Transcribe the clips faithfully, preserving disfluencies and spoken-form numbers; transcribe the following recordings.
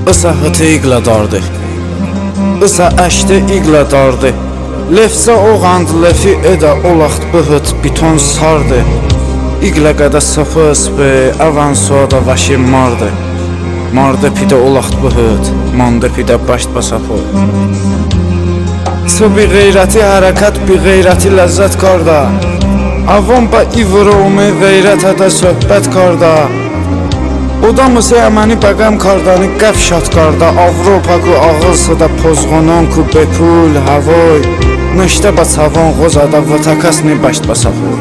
Isə hıte iqlə darde, ısə əşte iqlə darde. Lefsə oğand lefi edə olaxt bıhıt biton sarde. İqlə qədə sıfı sıfe əvən soədə vəşe marde. Marde pidə olaxt bıhıt, mande pidə bəşt bə səfo. Çı biğeyrəti hərəkət biğeyrəti ləzzət kardə. Əvon bə i vırə ome ğeyrətədə sohbət kardə. Odəm ısə əməni bə ğəm kardəni qəf şad kardə. Avropəku ağıl sıdə pozğononku bepul həvoy. Nıştə bə çəvon ğozədə votə kəs ni bəşt bə səfo.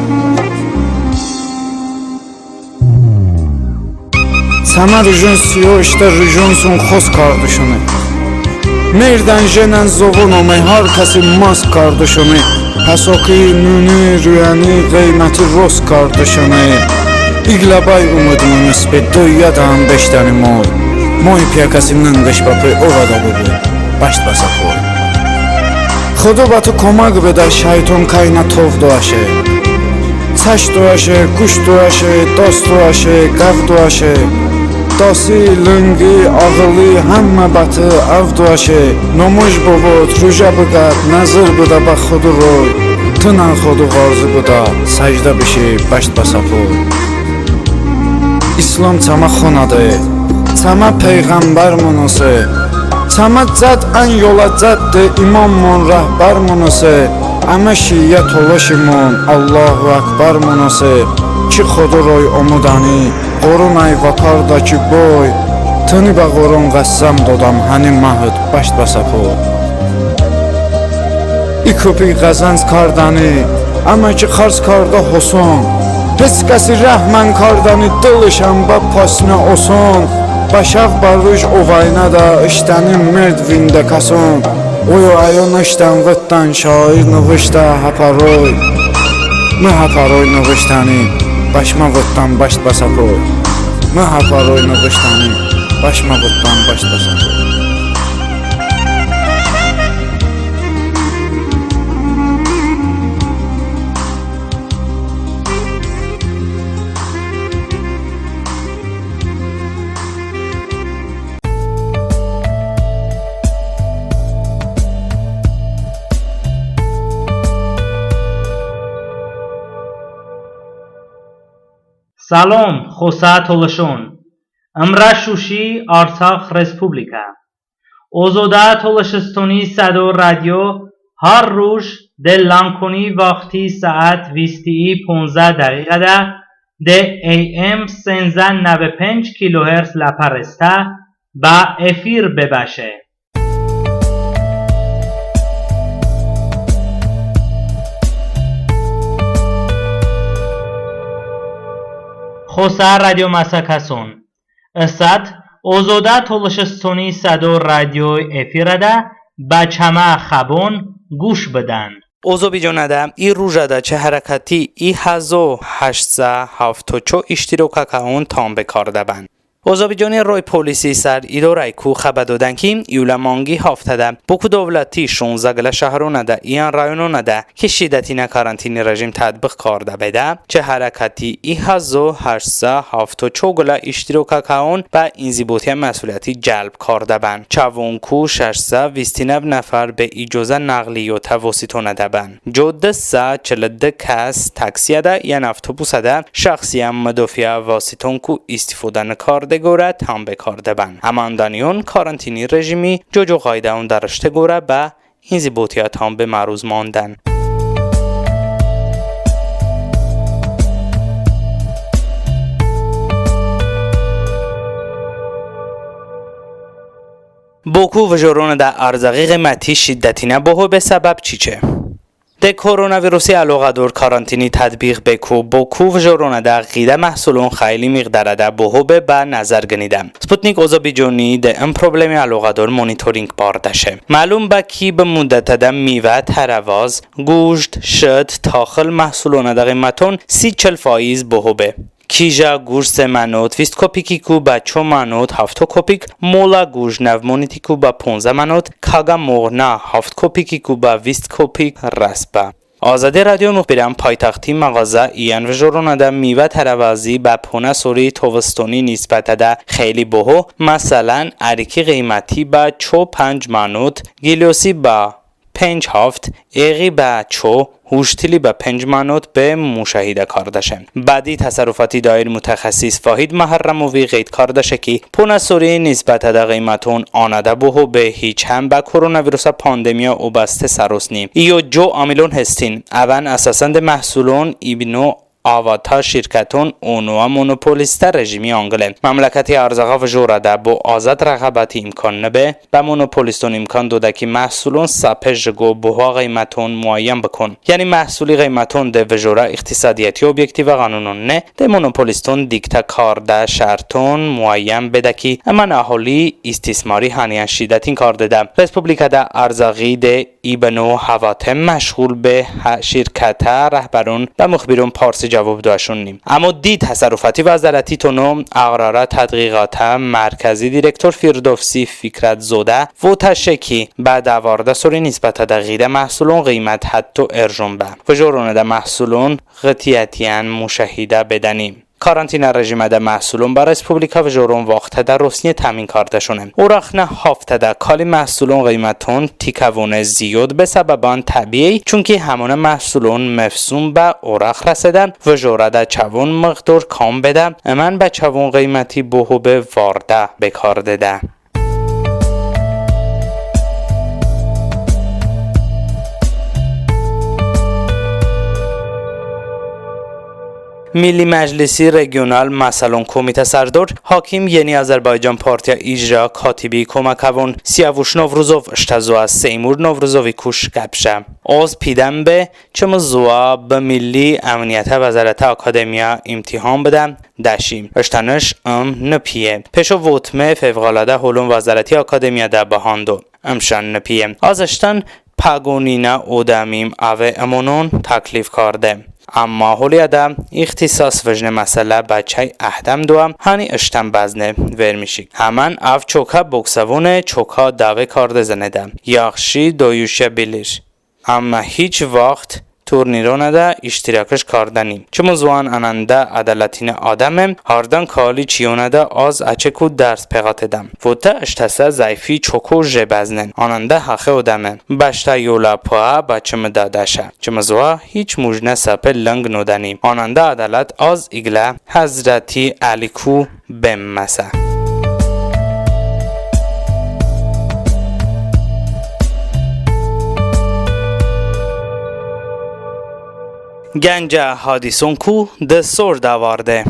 Çəmə rujon siyo ıştə rujonson xos kardışone. Merdən jenən zovon ome, har kəsi mask kardışone. Pəsoki, nuni, ruyəni ğıyməti rost kardışone. İqlə bəy umıdımon ısbe, doyədəm beşdəni moy. Moy piyə kəsi nınqış bəpe ovədə bıbu. Bəşt bə səfo. Xıdo bə tı koməq bedə, şəyton kəynə tov doəşe. Çəş doəşe, quş doəşe, dast doəşe, qəv doəşe. Dasi, lınqi, ağıli, həmmə bə tı əv doəşe. Nomış bıvot, rujə bıqət, nəzır bıdə bə Xıdo roy. Tınən Xıdo varzi bıdə, səcdə bışi bəşt bə səfo. İslom çəmə xonədə, çəmə peyğəmbərmon ıse. Çəmə cəd ən yolə cədde, imomon rəhbərmon ıse. Əmə şiyə tolışimon, Allahu Əkbərmon ıse. Çı Xıdo roy omudəni, ğoron əy vəkardə ki boy. Tıni bə ğoron ğəssəm dodəm, həni məhıt bəşt bə səfo. İ kopi ğəzənc kardəni, əmə ki xərc kardə hoson. Heç kəsi rəhm ən kardəni, dılışən bə pasnə oson. Bə şəv bə ruj ovəynədə ıştəni merd vindəkəson. Oyo əyo nıştən vıtdən şair nıvıştə həpəroy. Mı həpəroy nıvıştəni, bəşmə vıtdən bəşt bə səfo. Mı həpəroy nıvıştəni, bəşmə vıtdən bəşt bə səfo. Səlom, xosə tolışon. Imrə Şuşi, Artsax Respublikə. Ozodə Tolışıstoni Sədo radio har ruj de Lankoni vaxti saat visti ponzə dəqiqədə de A M senzə nəvə penc kiloherts ləpə rəstə bə efir bebəşe. Xosə radio məsəkəson. Isət Ozodə Tolışıstoni Sədo radio efirədə bə çəmə xəbon quş bıdən. Ozobiconi i rujədə çı hərəkəti i həzo həştsə həfto ço iştirokəkəon tambe kardəbən. Ozobiconi roy polisi sər idorəyku xəbə dodən ki, iyulə manqi haftədə Boku dovləti şonzə qılə şəhronədə iyən rayononədə ki şiddətinə karantini rejim tətbiq kardə bedə, çı hərəkəti i həzo həştsə həfto ço qılə iştirokəkəon bə inzibotiyə məsuliyyəti cəlb kardəbən. Çəvonku şəşsə visti nəv nəfər be icozə nəqliyotə vositonədə bən. Co dı sə çılı dı kəs taksiyədə iyən avtobusədə şəxsiyə mıdofiə vositonku istifodə nıkarde qorə tambe kardəbən. Əməndəniyon karantini rejimi co-co qaydəon dərışte qorə bə inzibotiyə tambe məruz mandən. Boku vıjoronədə ərzəği ğıyməti şiddətinə boho be səbəb çiçe? De koronavirusi əloğədor karantini tətbiq beku Boku vıjoronədə ğidə məhsulon xəyli miqdorədə boho be bə nəzər qınidə. Sputnik Ozobiconi de ım problemi əloğədor monitorinq bardəşe. Məlum bə ki bı mudətədə mivə, tərəvəz, qujd, şıt, taxıl məhsulonədə ğıyməton si-çıl faiz boho be. Kijə qujd se manot vist kopikiku bə ço manot həfto kopik, molə qujd nəv monotiku bə ponzə manot, kəqə moğ nə həft kopikiku bə vist kopik rəsbə. Azadi radio muxbirən paytaxti məğazə iyən vıjoronədə mivə tərəvəzi bə ponə sori tovıstoni nisbətədə xeyli boho, məsələn, əriki ğıyməti bə ço-penc manot, gilosi bə penc-haft, eği bə ço, huştili bə penc manot be muşahidə kardəşe. Bə di təsərrufati dair mutəxəssis Vahid Məhərrəmovi qeyd kardəşe ki, ponə sori nisbətədə ğıyməton anədə boho be hiç həm bə koronavirusə pandemiya obəste sərost ni. İyo co amilon hestin. Əvən əsasən de məhsulon ibno avata şirkəton onoə monopolistə rejimi anqıle. Məmləkəti ərzəğə vıjorədə bo azad rəğəbəti imkon nıbe, bə monopoliston imkon dodə ki, məhsulon səpe jıqo boho ğıyməton muəyyən bıkon. Yəni məhsuli ğıyməton de vıjorə iqtisadiyyəti obyektivə ğanunon ne, de monopoliston diktə kardə şərton muəyyən bedə ki, ımən əholi istismari həniyən şiddətin kardedə. Respublikədə ərzəği de ibno avate məşğul be hə şirkətə rəhbəron bə muxbiron parsi cəvob doəşon ni. Əmmo di təsərrufati vəzarəti tono əğrarə tədqiqatə mərkəzi direktor Firdovsi Fikrətzodə votəşe ki, bə dəvardə sori nisbətədə ğidə məhsulon ğıymət hətto erjon bə. Vıjoronədə məhsulon ğıtiyətiyən muşahidə bedəni. Karantinə rejimədə məhsulon bə respublikə vıjoron vaxtədə rosniye təmin kardəşone. Orəxnə haftədə kali məhsulon ğıyməton tikəvonə ziyod be səbəbən təbiiye, çunki həmonə məhsulon mevsum bə orəx rəsedə, vıjorədə çəvon mıqdor kam bedə, ımən bə çəvon ğıyməti boho be vardə bekardedə. Milli Məclisi regional məsəlon komitə sərdor, hakim Yeni Azərbaycan Partiya icra katibi koməkəvon Siyavuş Novruzov ıştə zoə Seymur Novruzoviku qəp jə. Az pidəm be, çımı zoə bı milli əmniyyətə vəzarətə akademiya imtihon bıdəm, dəşim. Iştənış ım nıpiye. Peşo votme fevqəladə holon vəzarəti akademiyədə bəhando. Imşən nıpiye. Az ıştən pəqoninə odəmim əve ımonon təklif karde. Əmma holiyədə ixtisas vıjne məsələ bə çəy əhdəm doə, həni ıştən bəzne vermişik. Həmən əv çokə boksəvone, çokə dəve karde zınedə. Yaxşı döyüşə bilir. Əmma hiç vaxt turnironədə iştirakış kardəni. Çımı zoən ənəndə ədalətinə adəme, hardən kali çiyonədə az əçəku dərs peqətedəm. Votə ıştəsə zəifi çoko je bəznen. Ənəndə həxə odəme. Bəştə yolə pıə bə çımı dədə şə. Çımı zoə hiç mujnə səpe lınq nodəni. Ənəndə ədalət az iqlə Həzrəti Əliku bemməsə. Gəncə hadisonku dı sor dəvarde.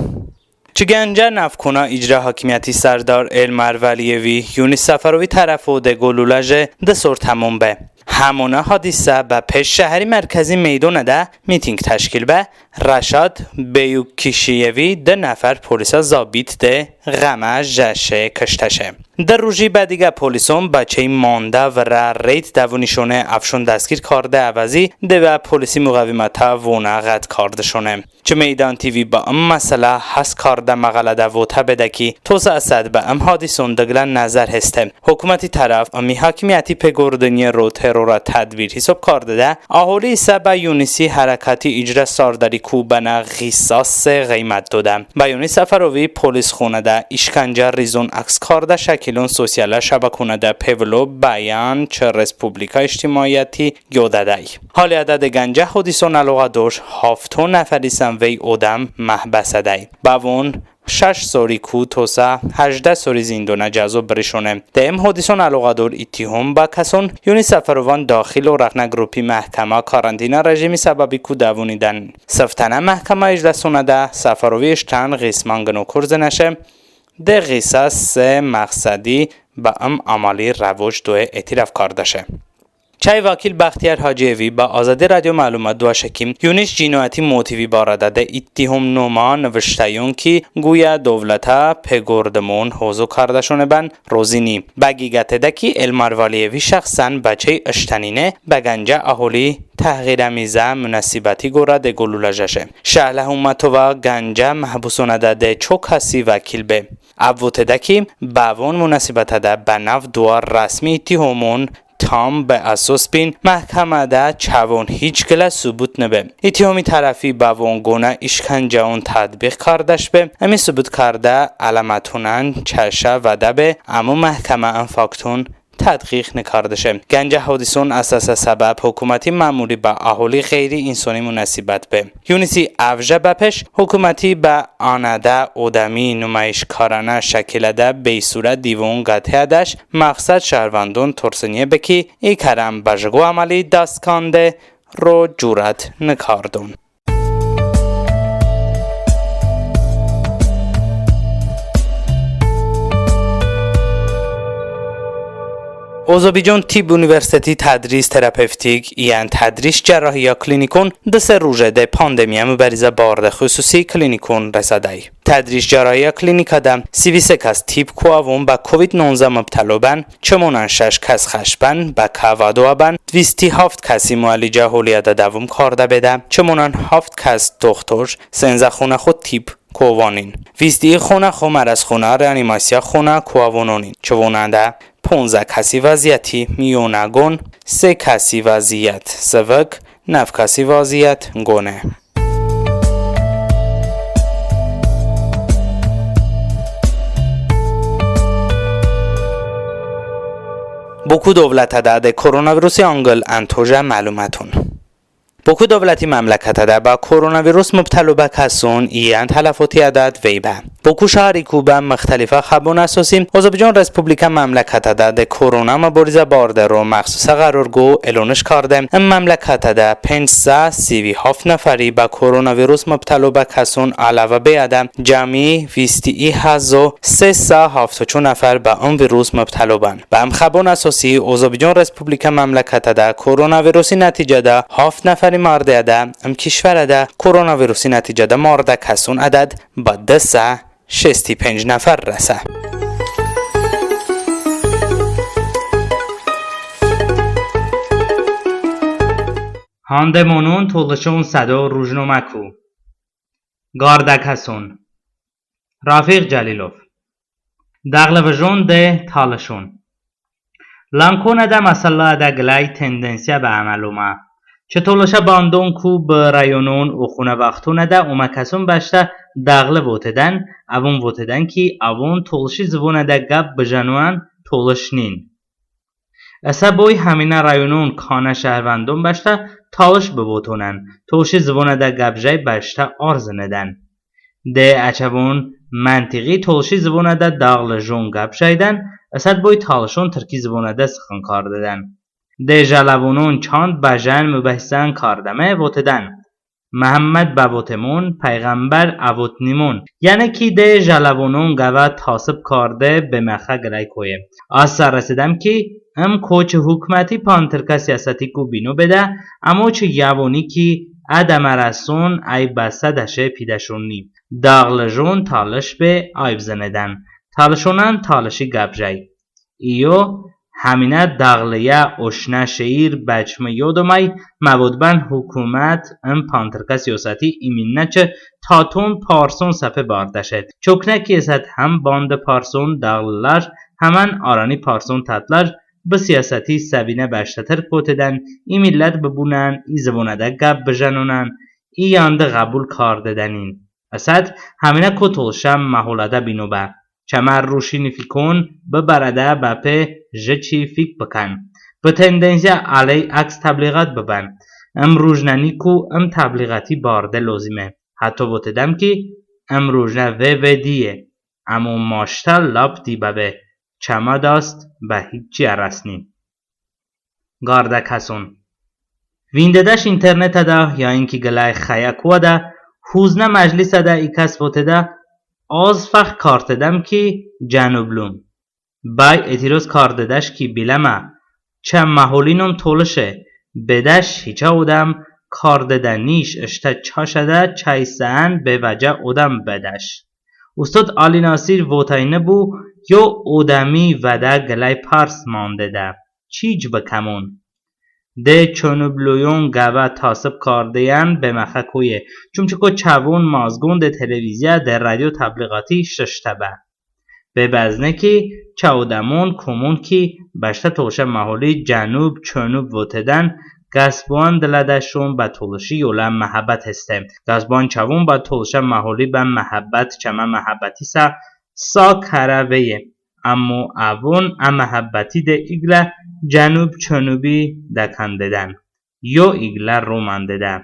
Çı Gəncə nəvkonə icra hakimiyyəti sərdar Elmar Vəliyevi Yunis Səfərovi tərəfo de qolulə je dı sor təmom be. Həmonə hadisə bə peş şəhəri mərkəzi meydonədə mitinq təşkil be, Rəşad Beyukişiyevi dı nəfər polisə zabit de ğəmə jəşe kıştəşe. Dı ruji bədiqə polison bə çəy mandə vırə reyd dəvonişone əvşon dəstgir karde əvəzi de bə polisi muğəvimətə vonə ğət kardışone. Çı Meydan TV bə ım məsələ həsr kardə məğalədə votə bedə ki, tosə ısət bə ım hadison dı qılə nəzər heste. Hokuməti tərəf ımi hakimiyyəti peqordıniye ro terrorə tədbir hisob kardedə, əholi isə bə Yunisi hərəkəti icra sardariku bənə ğisase ğıymət dodə. Bə Yunis Səfərovi polisxonədə işkəncə rizon əks kardə şəkilon sosialə şəbəkonədə pevılo bəyən çı respublikə ictimaiyəti yodədəy. Hali-hazırda de Gəncə hodison əloğədor hafto nəfərisən vey odəm məhbəsədəy. Bəvon şəş soriku tosə həjdə sori zindonə cəzo bırişone. De ım hodison əloğədor ittihom bə kəson Yunis Səfərovən daxil orəxnə qrupi məhkəmə karantinə rejimi səbəbiku dəvonidən. Sıftənə məhkəmə icləsində Səfərovi ıştən ğismən qınokor zınəşe. De ğısə se məğsədi bə ım əməli rəvoc doy etiraf kardəşe. Çəy vəkil Bəxtiyar Hacıyevi bə Azadi radio məlumat doəşe ki, Yunis cinoyəti motivi barədə de ittihomnomə nıvıştəyon ki, quya dovlətə peqordımon hozo kardəşone bən rozi ni. Bə həğiğəti de ki, Elmar Vəliyevi şəxsən bə çəy ıştənine bə Gəncə əholi təhğirəmizə munasibəti qorə de qolulə jəşe. Şəhlə Hummətova Gəncə məhbusonədə de ço kəsi vəkil be. Əv votedə ki, bəvon munasibətədə bə nav doə rəsmi ittihomon Tam bə əsos bin məhkəmədə çəvon hiç qılə sıbut nıbe. İttihomi tərəfi bəvon ğonə işkəncəon tətbiq kardəş be. Əmi sıbut kardə əlamətonən çəşə vədə be, əmmo məhkəmə ın fakton tədqiq nıkardəşe. Qəncə hodison əsasə səbəb hukuməti məmuri bə əholi ğeyri-insoni munasibət be. Yunisi əvjə bəpeşt hukuməti bə anədə odəmi numayişkaranə şəkilədə beysurə divon qəteədəş, məqsəd şəhrvəndon torsıniye be ki, i kərən bə jıqo əməli dast kande ro curət nıkardon. Ozərboycon Tibb Universiteti tədris terapevtik iyən tədris cərrahiyə klinikon dı-se rujədə pandemiyə mıbarizə bardə xususi klinikon rəsədəy. Tədris cərrahiyə klinikədə si ve se kəs tibb kuəvon bə kovid nonzə mıbtəlo bən, çəmonən şəş kəs xəş bən, bə kəv ədo bən, visti haft kəsi muəlicə holiyədə dəvom kardə bedə, çəmonən haft kəs doxtor, senzə xonəxo tibb kuəvonin. Visti i xonəxo mərəzxonə, reanimasiya xonə kuəvononin. Çəvonədə ponzə kəsi vəziyəti miyonəqon, se kəsi vəziyət zıvıq, nəv kəsi vəziyət qone. Boku dovlətədə de koronavirusi anqıl ən tojə məlumaton. Boku dovləti məmləkətədə bə koronavirus mıbtəlo bə kəson iyən tələfoti ədəd vey bə. Boku şəhriku bə mıxtəlifə xəbon əsosi Ozərboycon Respublikə məmləkətədə de korona mıborizə bardero məxsusə ğərorqo elonış kardə. Im məmləkətədə penc sa si ve haft nəfəri bə koronavirus mıbtəlo bə kəson əlavə beədə cəmi visti i həzo se sa hafto ço nəfər bə ım virus mıbtəlo bən. Bə ım xəbon əsosi Ozərboycon Respublikə məmləkətədə koronavirusi nəticədə haft nəfəri mardeədə. Im kişvərədə koronavirusi nəticədə mardə kəson ədəd bə dı sa şesti penc nəfər rəsə. Handemonon Tolışon Sədo rujnoməku. Qardəkəson. Rafiq Cəlilov. Dağlıvıjon de talışon. Lankonədə məsələədə qıləy tendensiya bə əməl omə. Çı tolışə bandonku bı rayonon oxonə vaxtonədə omə kəson bəştə dağlı votedən, əvon votedən ki, əvon tolışi zıvonədə qəp bıjənonən tolış nin. Isə boy həminə rayonon kanə şəhrvəndon bəştə talış bıvotonən, tolışi zıvonədə qəp jəy bəştə ar zınedən. De əçəvon məntiği tolışi zıvonədə dağlıjon qəp jəydən, ısət boy talışon tırki zıvonədə sıxan kardedən. De jələvonon çand bə jən mıbəhisən kardəme votedən. Məhəmməd bəvotemon, pəyğəmbər əvotnimon. Yəni ki, de jələvonon qəvə tasıb karde beməxə qıləy koye. Az sə rəsedəm ki, ım ko çı hukməti pantırkə siyasətiku bino bedə, əmo çı yəvoni ki, ə dəmərəson əy bə sə dəşe pidəşonni. Dağlıjon talış be ayb zınedən. Talışonən talışi qəp jəy. İyo, həminə dağlıyə oşnə şeir bə çımı yod oməy, məbodbən hukumət ım pantırkə siyosəti iminə çı taton parson səpe bardəşe. Çoknə ki ısət həm bandı parson dağlılar, həmən arani parson tətlar bı siyosəti səbinə bəştə tırk votedən, i millət bıbunən, i zıvonədə qəp bıjənonən, i yandı ğəbul kardedənin. Isət həminə ko tolışə məholədə bino bə. Çəmə ruşinifikon bı barədə bəpe jıqo çi fik bıkən. Bı tendensiya ələyəks təbliğat bıbən. Im rujnəniku ım təbliğati barde lozime. Hətto votedəm ki, ım rujnə ve ve diye. Əmo maştə lap di bəbe. Çəmə dast bə hiç çi ərəsni. Qardəkəson. Vindedəş internetədə ya inki qıləy xəyə koədə huznə məclisədə i kəs votedə, az fəxr kardedəm ki, cənublum. Bəy etiroz kardedəş ki, biləmə, çə məholinom tolışe, bedəş hiçə odəm kardedəniş ıştə çəşədə çəysəən bevəcə odəm bedəş. Ustod Əli Nasir votəynıbu, yo odəmi vədə qıləy pars mandedə. Çiç bıkəmon? De çonubluyon qəvə tasıb kardeyən beməxə koye, çumçıko çəvon mazğon de televiziya, de radio təbliğati şıştə bə. Be bəzne ki, çə odəmon, komon ki bəştə tolışə məholi cənub, çönub votedən, qəsboən dılədə şon bə tolışi yolə məhəbbət heste. Qəsboən çəvon bə tolışə məholi bə məhəbbət, çəmə məhəbbətisə sa kərə veye. Əmmo əvon ə məhəbbətidə iqlə cənub-çönubi dəkəndedən. Yo iqlə romandedə.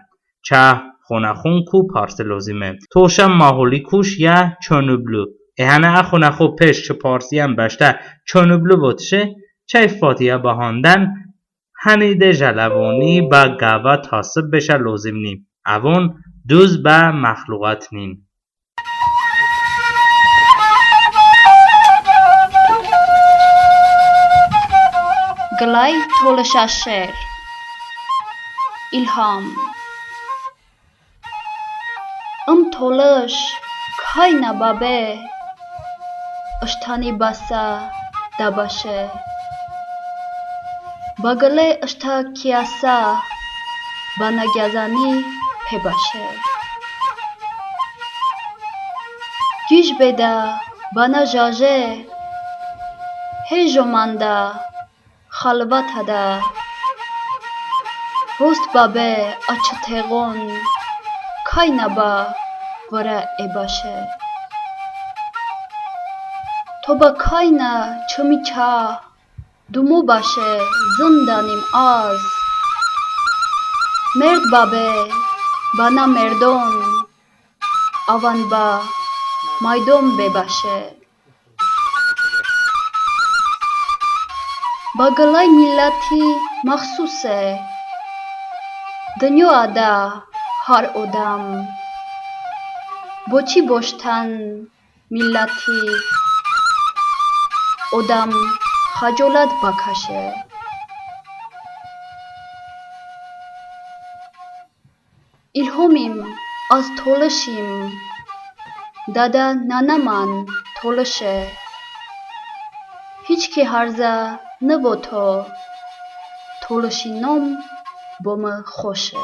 Çə xonəxonku parse lozime. Tolışə məholiku şiyə çönublu. Ehənə ə xonəxo peş çı parsiyən bəştə çönublu votışe, çəy fatiyə bəhandən, həni de jələ voni bə qəvə təəssub beşə lozim ni. Əvon duz bə məxluğat nin. Qıləy tolışə şer. İlham. Im tolış kəynə bəbe, ıştəni bəsə dəbəşe. Bə qıləy ıştə kiyəsə, bənə gəzəni pebəşe. Giş bedə bənə jəje, hey jomənədə xəlvətədə. Rost bəbe ə çı teğon, kəynə bə vırə ebəşe. To bə kəynə çımi çə dumo bəşe zındənim az. Merd bəbe bənə merdon, əvən bə məydon bebəşe. Bə qıləy milləti məxsuse dınyoədə har odəm. Boçi boştən milləti odəm xəcolət bəkəşe. İlhomim, az tolışim, dədə-nənəmən tolışe. Hiç ki har zə nıvoto, tolışi nom bo mı xoşe.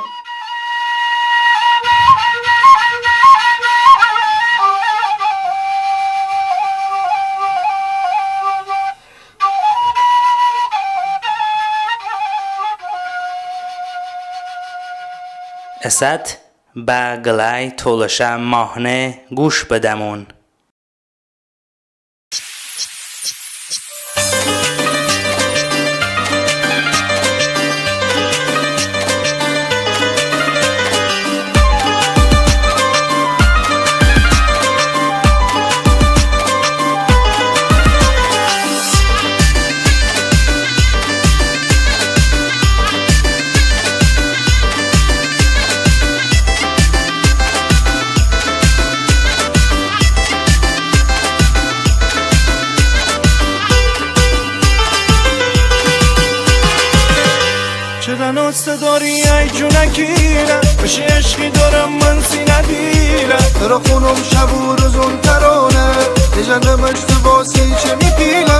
Isət bə qıləy tolışə mahne quş bıdəmon. چه دناسته داری ای جونکیله، بشه عشقی دارم من سینه دیله. ترا خونم شب و روزون ترانه، دژنم اشت باسی چه میپیله.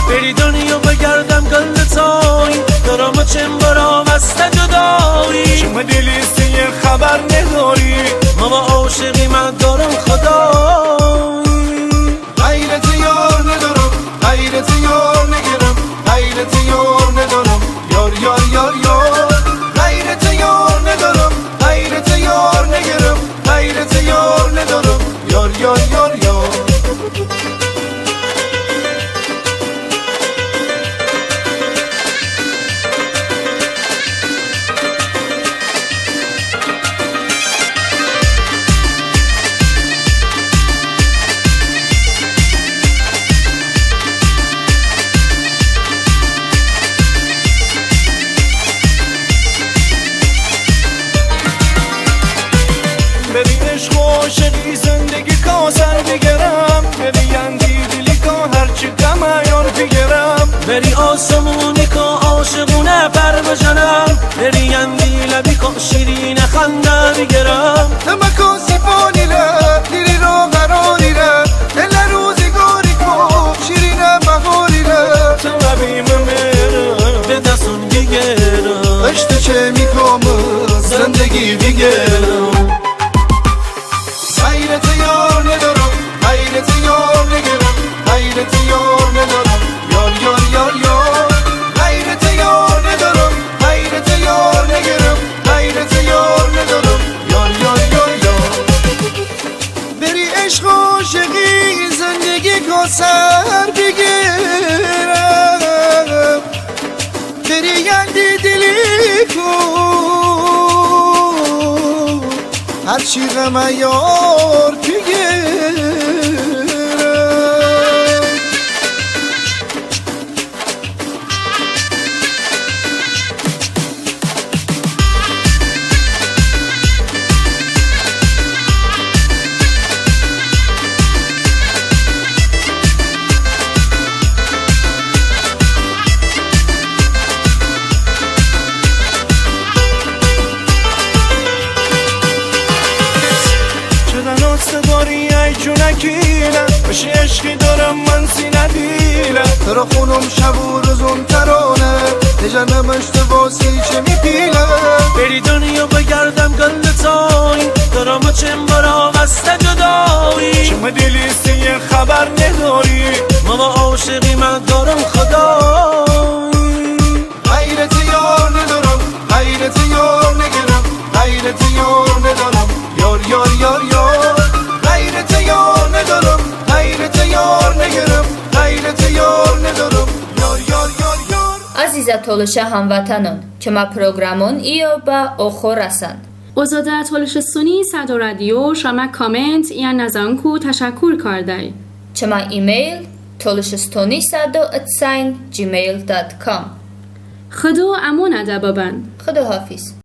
بری دنیا بگردم گل تایی، دارم چند برا وسته جدایی. شما دلیستی یه خبر نداری، ما با عاشقی من دارم خدایی. غیر تو یار ندارم، غیر تو یار نگرم، غیر تو یار ندارم، یار، یار، یار، یار. غیر تو یار ندارم، غیر تو یار نگرم، غیر تو یار ندارم، یار، یار، یار، یار. عشق عاشقی زندگی کو سر بیگیرم، بری یندی دلی کو هر چی غمه یار بیگیرم. چه دانسته داری ای جونکینه، بشه عشقی دارم من سینه دیله. تو رو خونم شب و روز اون ترانه، هجا نمشته واسی چه می‌پیله. بری دنیا بگردم گل تایی، دارم چند برا وسته جدایی. شما دلی سی خبر نداری، ماما عاشقی من دارم خدایی. غیر تو یار ندارم، غیر تو یار نگرم، غیر تو یار ندارم، یار، یار، یار، یار. غیر تو یار ندارم، غیر تو یار نگرم، غیر تو یار ندارم، یار، یار، یار، یار. Əzizə tolışə həmvətənon, çəmə proqramon iyo bə oxo rəsən. Ozodə Tolışıstoni Sədo radio şımə koment iyən nəzonku təşəkkur kardəy. Çəmə imeyl tolışıstoni sədo et sayn gmail dot com. Xıdo əmonədə bıbən. Xıdo hafiz.